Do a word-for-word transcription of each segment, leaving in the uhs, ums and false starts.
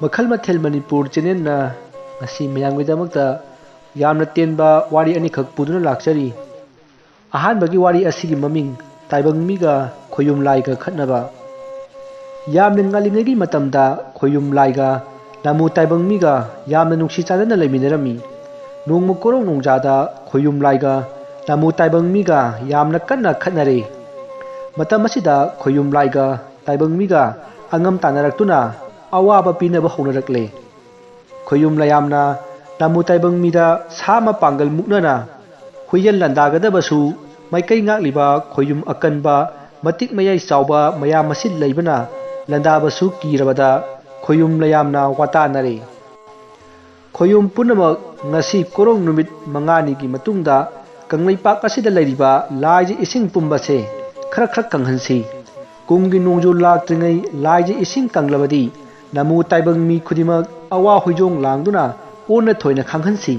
ꯃꯈꯜ ꯃꯊꯦꯜ ꯃꯅꯤꯄꯨꯔ ꯆꯦꯅꯦꯜꯅ ꯉꯁꯤ ꯃꯌꯥꯝꯒꯤꯗꯃꯛꯇ ꯌꯥꯝꯅ ꯇꯦꯟꯕ ꯋꯥꯔꯤ ꯑꯅꯤꯈꯛ ꯄꯨꯗꯨꯅ ꯂꯥꯛꯆꯔꯤ꯫ ꯑꯍꯥꯟꯕꯒꯤ ꯋꯥꯔꯤ ꯑꯁꯤꯒꯤ ꯃꯃꯤꯡ ꯇꯥꯏꯕꯪ ꯃꯤꯒ ꯈꯣꯌꯨꯝ ꯂꯥꯏꯒ ꯈꯠꯅꯕ꯫ ꯌꯥꯝꯅ ꯉꯜꯂꯤꯉꯩꯒꯤ ꯃꯇꯝꯗ ꯈꯣꯌꯨꯝ ꯂꯥꯏꯒ ꯅꯥꯃꯨ ꯇꯥꯏꯕꯪ ꯃꯤꯒ ꯌꯥꯝꯅ ꯅꯨꯡꯁꯤ ꯆꯥꯟꯅꯅ ꯂꯩꯃꯤꯟꯅꯔꯝꯃꯤ꯫ ꯅꯣꯡꯃ ꯀꯣꯔꯧ ꯅꯣꯡꯖꯥꯗ ꯈꯣꯌꯨꯝ ꯂꯥꯏꯒ ꯅꯥꯃꯨ ꯇꯥꯏꯕꯪ ꯃꯤꯒ ꯌꯥꯝꯅ ꯀꯟꯅ ꯈꯠꯅꯔꯦ꯫ ꯃꯇꯝ ꯑꯁꯤꯗ ꯈꯣꯌꯨꯝ ꯂꯥꯏꯒ ꯇꯥꯏꯕꯪ ꯃꯤꯒ ꯑꯉꯝ ꯇꯥꯟꯅꯔꯛꯇꯨꯅ ꯑꯋꯥꯕ ꯄꯤꯅꯕ ꯍꯧꯅꯔꯛꯂꯦ꯫ ꯈꯣꯌꯨꯝ ꯂꯥꯏꯌꯥꯝꯅ ꯅꯥꯃꯨ ꯇꯥꯏꯕꯪ ꯃꯤꯗ ꯁꯥ ꯃꯄꯥꯡꯒꯜ ꯃꯨꯛꯅꯅ ꯍꯨꯏꯌꯦꯟ ꯂꯥꯟꯗꯥꯒꯗꯕꯁꯨ ꯃꯥꯏꯀꯩ ꯉꯥꯛꯂꯤꯕ ꯈꯣꯌꯨꯝ ꯑꯀꯟꯕ ꯃꯇꯤꯛ ꯃꯌꯥꯏ ꯆꯥꯎꯕ ꯃꯌꯥꯝ ꯑꯁꯤ ꯂꯩꯕꯅ ꯂꯥꯟꯗꯥꯕꯁꯨ ꯀꯤꯔꯕꯗ ꯈꯣꯌꯨꯝ ꯂꯥꯏꯌꯥꯝꯅ ꯋꯥꯇꯥꯅꯔꯦ꯫ ꯈꯣꯌꯨꯝ ꯄꯨꯝꯅꯃꯛ ꯉꯁꯤ ꯀꯣꯔꯧ ꯅꯨꯃꯤꯠ ꯃꯉꯥꯅꯤꯒꯤ ꯃꯇꯨꯡꯗ ꯀꯪꯂꯩꯄꯥꯛ ꯑꯁꯤꯗ ꯂꯩꯔꯤꯕ ꯂꯥꯏꯖ ꯏꯁꯤꯡ ꯄꯨꯝꯕꯁꯦ ꯈꯔ ꯈꯔ ꯀꯪꯍꯟꯁꯤ꯫ ꯀꯨꯝꯒꯤ ꯅꯣꯡꯖꯨ ꯂꯥꯛꯇ꯭ꯔꯤꯉꯩ ꯂꯥꯏꯖ ꯏꯁꯤꯡ ꯀꯪꯂꯕꯗꯤ ꯅꯥꯃꯨ ꯇꯥꯏꯕꯪ ꯃꯤ ꯈꯨꯗꯤꯡꯃꯛ ꯑꯋꯥ ꯍꯣꯏꯖꯣꯡ ꯂꯥꯡꯗꯨꯅ ꯑꯣꯟꯅ ꯊꯣꯏꯅ ꯈꯪꯍꯟꯁꯤ꯫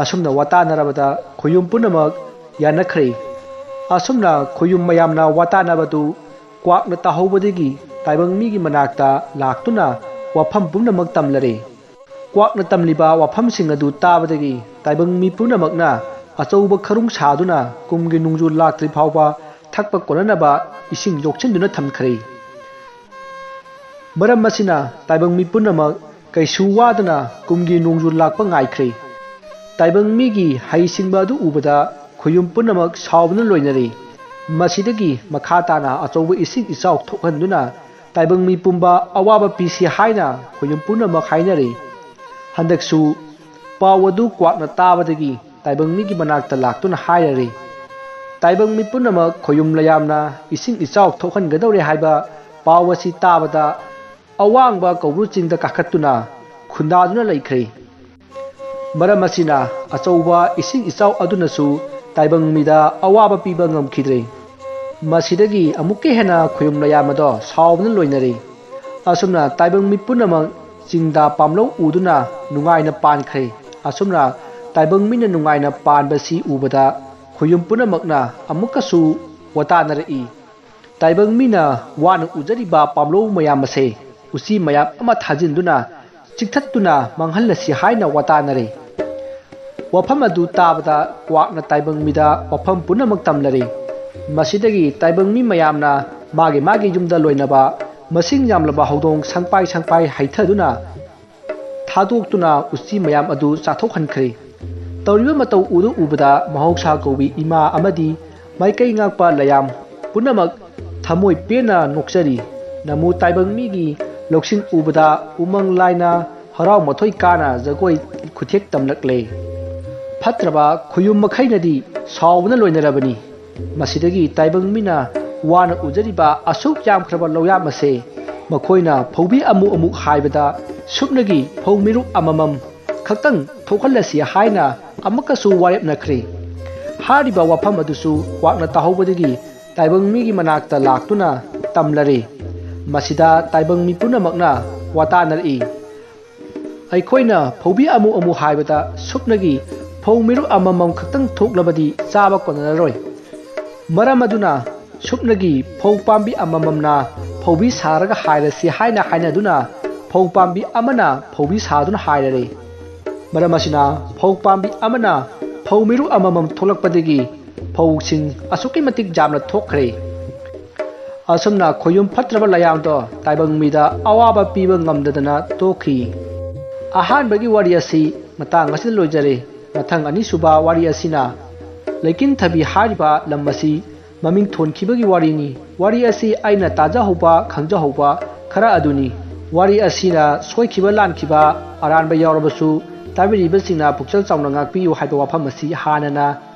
ꯑꯁꯨꯝꯅ ꯋꯥꯇꯥꯅꯔꯕꯗ ꯈꯣꯌꯨꯝ ꯄꯨꯝꯅꯃꯛ ꯌꯥꯅꯈ꯭ꯔꯦ꯫ ꯑꯁꯨꯝꯅ ꯈꯣꯌꯨꯝ ꯃꯌꯥꯝꯅ ꯋꯥꯇꯥꯅꯕꯗꯨ ꯀ꯭ꯋꯥꯛꯅ ꯇꯥꯍꯧꯕꯗꯒꯤ ꯇꯥꯏꯕꯪ ꯃꯤꯒꯤ ꯃꯅꯥꯛꯇ ꯂꯥꯛꯇꯨꯅ ꯋꯥꯐꯝ ꯄꯨꯝꯅꯃꯛ ꯇꯝꯂꯔꯦ꯫ ꯀ꯭ꯋꯥꯛꯅ ꯇꯝꯂꯤꯕ ꯋꯥꯐꯝꯁꯤꯡ ꯑꯗꯨ ꯇꯥꯕꯗꯒꯤ ꯇꯥꯏꯕꯪ ꯃꯤ ꯄꯨꯝꯅꯃꯛꯅ ꯑꯆꯧꯕ ꯈꯔꯨꯡ ꯁꯥꯗꯨꯅ ꯀꯨꯝꯒꯤ ꯅꯣꯡꯖꯨ ꯂꯥꯛꯇ꯭ꯔꯤ ꯐꯥꯎꯕ ꯊꯛꯄ ꯀꯣꯟꯅꯅꯕ ꯏꯁꯤꯡ ꯌꯣꯛꯁꯤꯟꯗꯨꯅ ꯊꯝꯈ꯭ꯔꯦ꯫ ꯃꯔꯝ ꯑꯁꯤꯅ ꯇꯥꯏꯕꯪ ꯃꯤ ꯄꯨꯝꯅꯃꯛ ꯀꯩꯁꯨ ꯋꯥꯗꯅ ꯀꯨꯝꯒꯤ ꯅꯣꯡꯖꯨ ꯂꯥꯛꯄ ꯉꯥꯏꯈ꯭ꯔꯦ꯫ ꯇꯥꯏꯕꯪ ꯃꯤꯒꯤ ꯍꯩꯁꯤꯡꯕ ꯑꯗꯨ ꯎꯕꯗ ꯈꯣꯌꯨꯝ ꯄꯨꯝꯅꯃꯛ ꯁꯥꯎꯕꯅ ꯂꯣꯏꯅꯔꯦ꯫ ꯃꯁꯤꯗꯒꯤ ꯃꯈꯥ ꯇꯥꯅ ꯑꯆꯧꯕ ꯏꯁꯤꯡ ꯏꯆꯥꯎ ꯊꯣꯛꯍꯟꯗꯨꯅ ꯇꯥꯏꯕꯪ ꯃꯤ ꯄꯨꯝꯕ ꯑꯋꯥꯕ ꯄꯤꯁꯤ ꯍꯥꯏꯅ ꯈꯣꯌꯨꯝ ꯄꯨꯝꯅꯃꯛ ꯍꯥꯏꯅꯔꯦ꯫ ꯍꯟꯗꯛꯁꯨ ꯄꯥꯎ ꯑꯗꯨ ꯀ꯭ꯋꯥꯛꯅ ꯇꯥꯕꯗꯒꯤ ꯇꯥꯏꯕꯪ ꯃꯤꯒꯤ ꯃꯅꯥꯛꯇ ꯂꯥꯛꯇꯨꯅ ꯍꯥꯏꯔꯔꯦ꯫ ꯇꯥꯏꯕꯪ ꯃꯤ ꯄꯨꯝꯅꯃꯛ ꯈꯣꯌꯨꯝ ꯂꯥꯏꯌꯥꯝꯅ ꯏꯁꯤꯡ ꯏꯆꯥꯎ ꯊꯣꯛꯍꯟꯒꯗꯧꯔꯦ ꯍꯥꯏꯕ ꯄꯥꯎ ꯑꯁꯤ ꯇꯥꯕꯗ ꯑꯋꯥꯡꯕ ꯀꯧꯕ꯭ꯔꯨ ꯆꯤꯡꯗ ꯀꯥꯈꯠꯇꯨꯅ ꯈꯨꯟꯗꯥꯗꯨꯅ ꯂꯩꯈ꯭ꯔꯦ꯫ ꯃꯔꯝ ꯑꯁꯤꯅ ꯑꯆꯧꯕ ꯏꯁꯤꯡ ꯏꯆꯥꯎ ꯑꯗꯨꯅꯁꯨ ꯇꯥꯏꯕꯪ ꯃꯤꯗ ꯑꯋꯥꯕ ꯄꯤꯕ ꯉꯝꯈꯤꯗ꯭ꯔꯦ꯫ ꯃꯁꯤꯗꯒꯤ ꯑꯃꯨꯛꯀ ꯍꯦꯟꯅ ꯈꯣꯌꯨꯝ ꯂꯥꯏꯌꯥꯝ ꯑꯗꯣ ꯁꯥꯎꯕꯅ ꯂꯣꯏꯅꯔꯦ꯫ ꯑꯁꯨꯝꯅ ꯇꯥꯏꯕꯪ ꯃꯤ ꯄꯨꯝꯅꯃꯛ ꯆꯤꯡꯗ ꯄꯥꯝꯂꯧ ꯎꯗꯨꯅ ꯅꯨꯡꯉꯥꯏꯅ ꯄꯥꯟꯈ꯭ꯔꯦ꯫ ꯑꯁꯨꯝꯅ ꯇꯥꯏꯕꯪ ꯃꯤꯅ ꯅꯨꯡꯉꯥꯏꯅ ꯄꯥꯟꯕꯁꯤ ꯎꯕꯗ ꯈꯣꯌꯨꯝ ꯄꯨꯝꯅꯃꯛꯅ ꯑꯃꯨꯛꯀꯁꯨ ꯋꯥꯇꯥꯅꯔꯛꯏ꯫ ꯇꯥꯏꯕꯪ ꯃꯤꯅ ꯋꯥꯅ ꯎꯖꯔꯤꯕ ꯄꯥꯝꯂꯧ ꯃꯌꯥꯝ ꯑꯁꯦ ꯎꯆꯤ ꯃꯌꯥꯝ ꯑꯃ ꯊꯥꯖꯤꯟꯗꯨꯅ ꯆꯤꯛꯊꯠꯇꯨꯅ ꯃꯥꯡꯍꯜꯂꯁꯤ ꯍꯥꯏꯅ ꯋꯥꯇꯥꯅꯔꯦ꯫ ꯋꯥꯐꯝ ꯑꯗꯨ ꯇꯥꯕꯗ ꯀ꯭ꯋꯥꯛꯅ ꯇꯥꯏꯕꯪ ꯃꯤꯗ ꯋꯥꯐꯝ ꯄꯨꯝꯅꯃꯛ ꯇꯝꯂꯔꯦ꯫ ꯃꯁꯤꯗꯒꯤ ꯇꯥꯏꯕꯪ ꯃꯤ ꯃꯌꯥꯝꯅ ꯃꯥꯒꯤ ꯃꯥꯒꯤ ꯌꯨꯝꯗ ꯂꯣꯏꯅꯕ ꯃꯁꯤꯡ ꯌꯥꯝꯂꯕ ꯍꯧꯗꯣꯡ ꯁꯪꯄꯥꯏ ꯁꯪꯄꯥꯏ ꯍꯩꯊꯗꯨꯅ ꯊꯥꯗꯣꯛꯇꯨꯅ ꯎꯆꯤ ꯃꯌꯥꯝ ꯑꯗꯨ ꯆꯥꯊꯣꯛꯍꯟꯈ꯭ꯔꯦ꯫ ꯇꯧꯔꯤꯕ ꯃꯇꯧ ꯎꯗꯨ ꯎꯕꯗ ꯃꯍꯧꯁꯥ ꯀꯧꯕꯤ ꯏꯃꯥ ꯑꯃꯗꯤ ꯃꯥꯏꯀꯩ ꯉꯥꯛꯄ ꯂꯌꯥꯝ ꯄꯨꯝꯅꯃꯛ ꯊꯃꯣꯏ ꯄꯦꯟꯅ ꯅꯣꯛꯆꯔꯤ꯫ ꯅꯃꯨ ꯇꯥꯏꯕꯪ ꯃꯤꯒꯤ ꯂꯧꯁꯤꯡ ꯎꯕꯗ ꯎꯃꯪ ꯂꯥꯏꯅ ꯍꯔꯥꯎ ꯃꯊꯣꯏ ꯀꯥꯅ ꯖꯒꯣꯏ ꯈꯨꯊꯦꯛ ꯇꯝꯂꯛꯂꯦ꯫ ꯐꯠꯇ꯭ꯔꯕ ꯈꯨꯌꯨꯝ ꯃꯈꯩꯅꯗꯤ ꯁꯥꯎꯕꯅ ꯂꯣꯏꯅꯔꯕꯅꯤ꯫ ꯃꯁꯤꯗꯒꯤ ꯇꯥꯏꯕꯪ ꯃꯤꯅ ꯋꯥꯅ ꯎꯖꯔꯤꯕ ꯑꯁꯨꯛ ꯌꯥꯝꯈ꯭ꯔꯕ ꯂꯧꯌꯥꯝ ꯑꯁꯦ ꯃꯈꯣꯏꯅ ꯐꯧꯕꯤ ꯑꯃꯨꯛ ꯑꯃꯨꯛ ꯍꯥꯏꯕꯗ ꯁꯨꯞꯅꯒꯤ ꯐꯧ ꯃꯤꯔꯨꯛ ꯑꯃꯃꯝ ꯈꯛꯇꯪ ꯊꯣꯛꯍꯜꯂꯁꯤ ꯍꯥꯏꯅ ꯑꯃꯨꯛꯀꯁꯨ ꯋꯥꯔꯦꯞꯅꯈ꯭ꯔꯦ꯫ ꯍꯥꯏꯔꯤꯕ ꯋꯥꯐꯝ ꯑꯗꯨꯁꯨ ꯀ꯭ꯋꯥꯛꯅ ꯇꯥꯍꯧꯕꯗꯒꯤ ꯇꯥꯏꯕꯪ ꯃꯤꯒꯤ ꯃꯅꯥꯛꯇ ꯂꯥꯛꯇꯨꯅ ꯇꯝꯂꯔꯦ꯫ ꯃꯁꯤꯗ ꯇꯥꯏꯕꯪ ꯃꯤ ꯄꯨꯝꯅꯃꯛꯅ ꯋꯥꯇꯥꯅꯔꯛꯏ꯫ ꯑꯩꯈꯣꯏꯅ ꯐꯧꯕꯤ ꯑꯃꯨꯛ ꯑꯃꯨꯛ ꯍꯥꯏꯕꯗ ꯁꯨꯞꯅꯒꯤ ꯐꯧ ꯃꯤꯔꯨꯛ ꯑꯃꯃꯝ ꯈꯛꯇꯪ ꯊꯣꯛꯂꯕꯗꯤ ꯆꯥꯕ ꯀꯣꯟꯅꯔꯔꯣꯏ꯫ ꯃꯔꯝ ꯑꯗꯨꯅ ꯁꯨꯞꯅꯒꯤ ꯐꯧ ꯄꯥꯝꯕꯤ ꯑꯃꯃꯝꯅ ꯐꯧꯕꯤ ꯁꯥꯔꯒ ꯍꯥꯏꯔꯁꯤ ꯍꯥꯏꯅ ꯍꯥꯏꯅꯗꯨꯅ ꯐꯧ ꯄꯥꯝꯕꯤ ꯑꯃꯅ ꯐꯧꯕꯤ ꯁꯥꯗꯨꯅ ꯍꯥꯏꯔꯔꯦ꯫ ꯃꯔꯝ ꯑꯁꯤꯅ ꯐꯧ ꯄꯥꯝꯕꯤ ꯑꯃꯅ ꯐꯧ ꯃꯤꯔꯨꯛ ꯑꯃꯃꯝ ꯊꯣꯛꯂꯛꯄꯗꯒꯤ ꯐꯧꯁꯤꯡ ꯑꯁꯨꯛꯀꯤ ꯃꯇꯤꯛ ꯌꯥꯝꯅ ꯊꯣꯛꯈ꯭ꯔꯦ꯫ ꯑꯁꯨꯝꯅ ꯈꯣꯌꯨꯝ ꯐꯠꯇ꯭ꯔꯕ ꯂꯌꯥꯝꯗꯣ ꯇꯥꯏꯕꯪ ꯃꯤꯗ ꯑꯋꯥꯕ ꯄꯤꯕ ꯉꯝꯗꯗꯅ ꯇꯣꯛꯈꯤ꯫ ꯑꯍꯥꯟꯕꯒꯤ ꯋꯥꯔꯤ ꯑꯁꯤ ꯃꯇꯥꯡ ꯑꯁꯤꯗ ꯂꯣꯏꯖꯔꯦ꯫ ꯃꯊꯪ ꯑꯅꯤꯁꯨꯕ ꯋꯥꯔꯤ ꯑꯁꯤꯅ ꯂꯩꯀꯤꯟꯊꯕꯤ ꯍꯥꯏꯔꯤꯕ ꯂꯝ ꯑꯁꯤ ꯃꯃꯤꯡ ꯊꯣꯟꯈꯤꯕꯒꯤ ꯋꯥꯔꯤꯅꯤ꯫ ꯋꯥꯔꯤ ꯑꯁꯤ ꯑꯩꯅ ꯇꯥꯖꯍꯧꯕ, ꯈꯪꯖꯍꯧꯕ ꯈꯔ ꯑꯗꯨꯅꯤ꯫ ꯋꯥꯔꯤ ꯑꯁꯤꯅ ꯁꯣꯏꯈꯤꯕ ꯂꯥꯟꯈꯤꯕ ꯑꯔꯥꯟꯕ ꯌꯥꯎꯔꯕꯁꯨ ꯇꯥꯕꯤꯔꯤꯕꯁꯤꯡꯅ ꯄꯨꯛꯆꯦꯜ ꯆꯥꯎꯅ ꯉꯥꯛꯄꯤꯌꯨ ꯍꯥꯏꯕ ꯋꯥꯐꯝ ꯑꯁꯤ ꯍꯥꯟꯅꯅ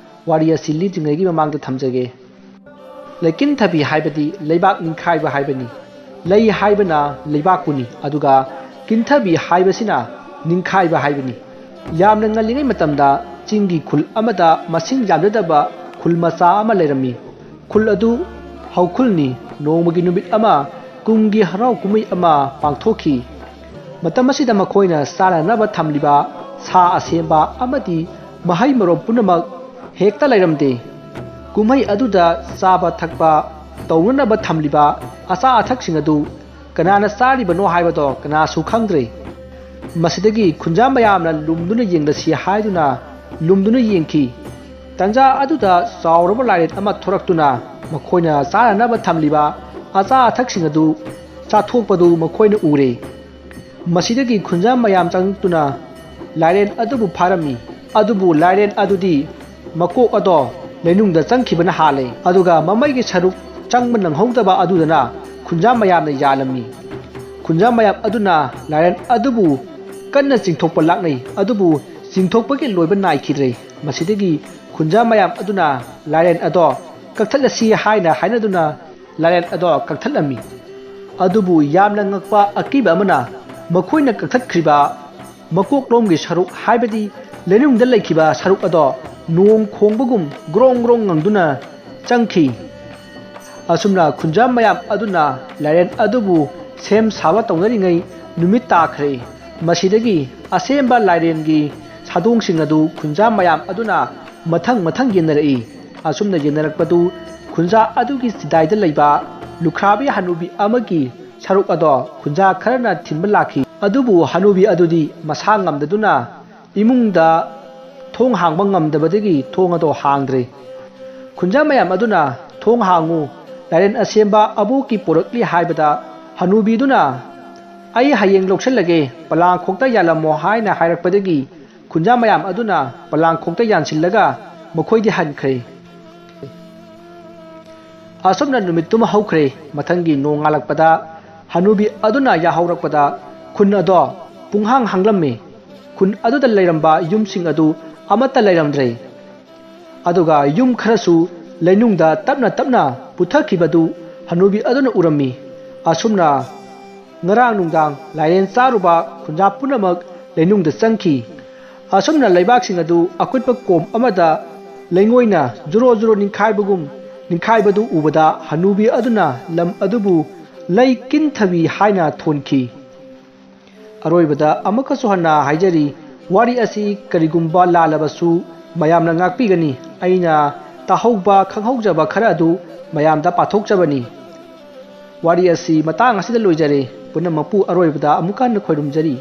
ꯋꯥꯔꯤ ꯑꯁꯤ ꯂꯤꯗ꯭ꯔꯤꯉꯩꯒꯤ ꯃꯃꯥꯡꯗ ꯊꯝꯖꯒꯦ꯫ ꯂꯩꯀꯤꯟꯊꯕꯤ ꯍꯥꯏꯕꯗꯤ ꯂꯩꯕꯥꯛ ꯅꯤꯡꯈꯥꯏꯕ ꯍꯥꯏꯕꯅꯤ꯫ ꯂꯩ ꯍꯥꯏꯕꯅ ꯂꯩꯕꯥꯛꯄꯨꯅꯤ, ꯑꯗꯨꯒ ꯀꯤꯟꯊꯕꯤ ꯍꯥꯏꯕꯁꯤꯅ ꯅꯤꯡꯈꯥꯏꯕ ꯍꯥꯏꯕꯅꯤ꯫ ꯌꯥꯝꯅ ꯉꯜꯂꯤꯉꯩ ꯃꯇꯝꯗ ꯆꯤꯡꯒꯤ ꯈꯨꯜ ꯑꯃꯗ ꯃꯁꯤꯡ ꯌꯥꯝꯖꯗꯕ ꯈꯨꯜ ꯃꯆꯥ ꯑꯃ ꯂꯩꯔꯝꯃꯤ꯫ ꯈꯨꯜ ꯑꯗꯨ ꯍꯧꯈꯨꯜꯅꯤ꯫ ꯅꯣꯡꯃꯒꯤ ꯅꯨꯃꯤꯠ ꯑꯃ ꯀꯨꯝꯒꯤ ꯍꯔꯥꯎ ꯀꯨꯝꯍꯩ ꯑꯃ ꯄꯥꯡꯊꯣꯛꯈꯤ꯫ ꯃꯇꯝ ꯑꯁꯤꯗ ꯃꯈꯣꯏꯅ ꯆꯥꯅꯅꯕ ꯊꯝꯂꯤꯕ ꯁꯥ ꯑꯁꯦꯝꯕ ꯑꯃꯗꯤ ꯃꯍꯩ ꯃꯔꯣꯡ ꯄꯨꯝꯅꯃꯛ ꯍꯦꯛꯇ ꯂꯩꯔꯝꯗꯦ꯫ ꯀꯨꯝꯍꯩ ꯑꯗꯨꯗ ꯆꯥꯕ ꯊꯛꯄ ꯇꯧꯅꯅꯕ ꯊꯝꯂꯤꯕ ꯑꯆꯥ ꯑꯊꯛꯁꯤꯡ ꯑꯗꯨ ꯀꯅꯥꯅ ꯆꯥꯔꯤꯕꯅꯣ ꯍꯥꯏꯕꯗꯣ ꯀꯅꯥꯁꯨ ꯈꯪꯗ꯭ꯔꯦ꯫ ꯃꯁꯤꯗꯒꯤ ꯈꯨꯟꯖꯥ ꯃꯌꯥꯝꯅ ꯂꯨꯝꯗꯨꯅ ꯌꯦꯡꯂꯁꯤ ꯍꯥꯏꯗꯨꯅ ꯂꯨꯝꯗꯨꯅ ꯌꯦꯡꯈꯤ꯫ ꯇꯟꯖꯥ ꯑꯗꯨꯗ ꯆꯥꯎꯔꯕ ꯂꯥꯏꯔꯦꯟ ꯑꯃ ꯊꯣꯔꯛꯇꯨꯅ ꯃꯈꯣꯏꯅ ꯆꯥꯅꯅꯕ ꯊꯝꯂꯤꯕ ꯑꯆꯥ ꯑꯊꯛꯁꯤꯡ ꯑꯗꯨ ꯆꯥꯊꯣꯛꯄꯗꯨ ꯃꯈꯣꯏꯅ ꯎꯔꯦ꯫ ꯃꯁꯤꯗꯒꯤ ꯈꯨꯟꯖꯥ ꯃꯌꯥꯝ ꯆꯪꯂꯛꯇꯨꯅ ꯂꯥꯏꯔꯦꯟ ꯑꯗꯨꯕꯨ ꯐꯥꯔꯝꯃꯤ꯫ ꯑꯗꯨꯕꯨ ꯂꯥꯏꯔꯦꯟ ꯑꯗꯨꯗꯤ ꯃꯀꯣꯛ ꯑꯗꯣ ꯂꯩꯅꯨꯡꯗ ꯆꯪꯈꯤꯕꯅ ꯍꯥꯜꯂꯦ꯫ ꯑꯗꯨꯒ ꯃꯃꯩꯒꯤ ꯁꯔꯨꯛ ꯆꯪꯕ ꯅꯪꯍꯧꯗꯕ ꯑꯗꯨꯗꯅ ꯈꯨꯟꯖꯥ ꯃꯌꯥꯝꯅ ꯌꯥꯜꯂꯝꯃꯤ꯫ ꯈꯨꯟꯖꯥ ꯃꯌꯥꯝ ꯑꯗꯨꯅ ꯂꯥꯏꯔꯦꯟ ꯑꯗꯨꯕꯨ ꯀꯟꯅ ꯆꯤꯡꯊꯣꯛꯄ ꯂꯥꯛꯅꯩ꯫ ꯑꯗꯨꯕꯨ ꯆꯤꯡꯊꯣꯛꯄꯒꯤ ꯂꯣꯏꯕ ꯅꯥꯏꯈꯤꯗ꯭ꯔꯦ꯫ ꯃꯁꯤꯗꯒꯤ ꯈꯨꯟꯖꯥ ꯃꯌꯥꯝ ꯑꯗꯨꯅ ꯂꯥꯏꯔꯦꯟ ꯑꯗꯣ ꯀꯛꯊꯠꯂꯁꯤ ꯍꯥꯏꯅ ꯍꯥꯏꯅꯗꯨꯅ ꯂꯥꯏꯔꯦꯟ ꯑꯗꯣ ꯀꯛꯊꯠꯂꯝꯃꯤ꯫ ꯑꯗꯨꯕꯨ ꯌꯥꯝꯅ ꯉꯛꯄ ꯑꯀꯤꯕ ꯑꯃꯅ, ꯃꯈꯣꯏꯅ ꯀꯛꯊꯠꯈ꯭ꯔꯤꯕ ꯃꯀꯣꯛꯂꯣꯝꯒꯤ ꯁꯔꯨꯛ, ꯍꯥꯏꯕꯗꯤ ꯂꯩꯅꯨꯡꯗ ꯂꯩꯈꯤꯕ ꯁꯔꯨꯛ ꯑꯗꯣ ꯅꯣꯡ ꯈꯣꯡꯕꯒꯨꯝ ꯒ꯭ꯔꯣꯡ ꯒ꯭ꯔꯣꯡ ꯉꯪꯗꯨꯅ ꯆꯪꯈꯤ꯫ ꯑꯁꯨꯝꯅ ꯈꯨꯟꯖꯥ ꯃꯌꯥꯝ ꯑꯗꯨꯅ ꯂꯥꯏꯔꯦꯟ ꯑꯗꯨꯕꯨ ꯁꯦꯝ ꯁꯥꯕ ꯇꯧꯅꯔꯤꯉꯩ ꯅꯨꯃꯤꯠ ꯇꯥꯈ꯭ꯔꯦ꯫ ꯃꯁꯤꯗꯒꯤ ꯑꯁꯦꯝꯕ ꯂꯥꯏꯔꯦꯟꯒꯤ ꯁꯥꯗꯣꯡꯁꯤꯡ ꯑꯗꯨ ꯈꯨꯟꯖꯥ ꯃꯌꯥꯝ ꯑꯗꯨꯅ ꯃꯊꯪ ꯃꯊꯪ ꯌꯦꯟꯅꯔꯛꯏ꯫ ꯑꯁꯨꯝꯅ ꯌꯦꯟꯅꯔꯛꯄꯗꯨ ꯈꯨꯟꯖꯥ ꯑꯗꯨꯒꯤ ꯆꯤꯗꯥꯏꯗ ꯂꯩꯕ ꯂꯨꯈ꯭ꯔꯥꯕꯤ ꯍꯅꯨꯕꯤ ꯑꯃꯒꯤ ꯁꯔꯨꯛ ꯑꯗꯣ ꯈꯨꯟꯖꯥ ꯈꯔꯅ ꯊꯤꯟꯕ ꯂꯥꯛꯈꯤ꯫ ꯑꯗꯨꯕꯨ ꯍꯅꯨꯕꯤ ꯑꯗꯨꯗꯤ ꯃꯁꯥ ꯉꯝꯗꯗꯨꯅ ꯏꯃꯨꯡꯗ ꯊꯣꯡ ꯍꯥꯡꯕ ꯉꯝꯗꯕꯗꯒꯤ ꯊꯣꯡ ꯑꯗꯣ ꯍꯥꯡꯗ꯭ꯔꯦ꯫ ꯈꯨꯟꯖꯥ ꯃꯌꯥꯝ ꯑꯗꯨꯅ "ꯊꯣꯡ ꯍꯥꯡꯉꯨ, ꯂꯥꯏꯔꯦꯟ ꯑꯁꯦꯝꯕ ꯑꯕꯣꯛꯀꯤ ꯄꯣꯔꯛꯂꯤ" ꯍꯥꯏꯕꯗ, ꯍꯅꯨꯕꯤꯗꯨꯅ "ꯑꯩ ꯍꯌꯦꯡ ꯂꯧꯁꯤꯜꯂꯒꯦ, ꯄꯂꯥꯡꯈꯣꯛꯇ ꯌꯥꯜꯂꯝꯃꯣ" ꯍꯥꯏꯅ ꯍꯥꯏꯔꯛꯄꯗꯒꯤ ꯈꯨꯟꯖꯥ ꯃꯌꯥꯝ ꯑꯗꯨꯅ ꯄꯂꯥꯡꯈꯣꯛꯇ ꯌꯥꯟꯁꯤꯜꯂꯒ ꯃꯈꯣꯏꯗꯤ ꯍꯟꯈ꯭ꯔꯦ꯫ ꯑꯁꯨꯝꯅ ꯅꯨꯃꯤꯠꯇꯨꯃ ꯍꯧꯈ꯭ꯔꯦ꯫ ꯃꯊꯪꯒꯤ ꯅꯣꯡꯉꯥꯜꯂꯛꯄꯗ ꯍꯅꯨꯕꯤ ꯑꯗꯨꯅ ꯌꯥꯍꯧꯔꯛꯄꯗ ꯈꯨꯟ ꯑꯗꯣ ꯄꯨꯡꯍꯥꯡ ꯍꯥꯡꯂꯝꯃꯤ꯫ ꯈꯨꯟ ꯑꯗꯨꯗ ꯂꯩꯔꯝꯕ ꯌꯨꯝꯁꯤꯡ ꯑꯗꯨ ꯑꯃꯠꯇ ꯂꯩꯔꯝꯗ꯭ꯔꯦ꯫ ꯑꯗꯨꯒ ꯌꯨꯝ ꯈꯔꯁꯨ ꯂꯩꯅꯨꯡꯗ ꯇꯞꯅ ꯇꯞꯅ ꯄꯨꯊꯈꯤꯕꯗꯨ ꯍꯅꯨꯕꯤ ꯑꯗꯨꯅ ꯎꯔꯝꯃꯤ꯫ ꯑꯁꯨꯝꯅ ꯉꯔꯥꯡ ꯅꯨꯡꯗꯥꯡ ꯂꯥꯏꯔꯦꯟ ꯆꯥꯔꯨꯕ ꯈꯨꯟꯖꯥ ꯄꯨꯝꯅꯃꯛ ꯂꯩꯅꯨꯡꯗ ꯆꯪꯈꯤ꯫ ꯑꯁꯨꯝꯅ ꯂꯩꯕꯥꯛꯁꯤꯡ ꯑꯗꯨ ꯑꯀꯨꯠꯄ ꯀꯣꯝ ꯑꯃꯗ ꯂꯩꯉꯣꯏꯅ ꯖꯨꯔꯣ ꯖꯨꯔꯣ ꯅꯤꯡꯈꯥꯏꯕꯒꯨꯝ ꯅꯤꯡꯈꯥꯏꯕꯗꯨ ꯎꯕꯗ ꯍꯅꯨꯕꯤ ꯑꯗꯨꯅ ꯂꯝ ꯑꯗꯨꯕꯨ "ꯂꯩ ꯀꯤꯟꯊꯕꯤ" ꯍꯥꯏꯅ ꯊꯣꯟꯈꯤ꯫ ꯑꯔꯣꯏꯕꯗ ꯑꯃꯨꯛꯀꯁꯨ ꯍꯟꯅ ꯍꯥꯏꯖꯔꯤ, ꯋꯥꯔꯤ ꯑꯁꯤ ꯀꯔꯤꯒꯨꯝꯕ ꯂꯥꯜꯂꯕꯁꯨ ꯃꯌꯥꯝꯅ ꯉꯥꯛꯄꯤꯒꯅꯤ꯫ ꯑꯩꯅ ꯇꯥꯍꯧꯕ, ꯈꯪꯍꯧꯖꯕ ꯈꯔ ꯑꯗꯨ ꯃꯌꯥꯝꯗ ꯄꯥꯊꯣꯛꯆꯕꯅꯤ꯫ ꯋꯥꯔꯤ ꯑꯁꯤ ꯃꯇꯥꯡ ꯑꯁꯤꯗ ꯂꯣꯏꯖꯔꯦ꯫ ꯄꯨꯝꯅꯃꯛꯄꯨ ꯑꯔꯣꯏꯕꯗ ꯑꯃꯨꯛꯀ ꯍꯟꯅ ꯈꯣꯏꯔꯨꯝꯖꯔꯤ꯫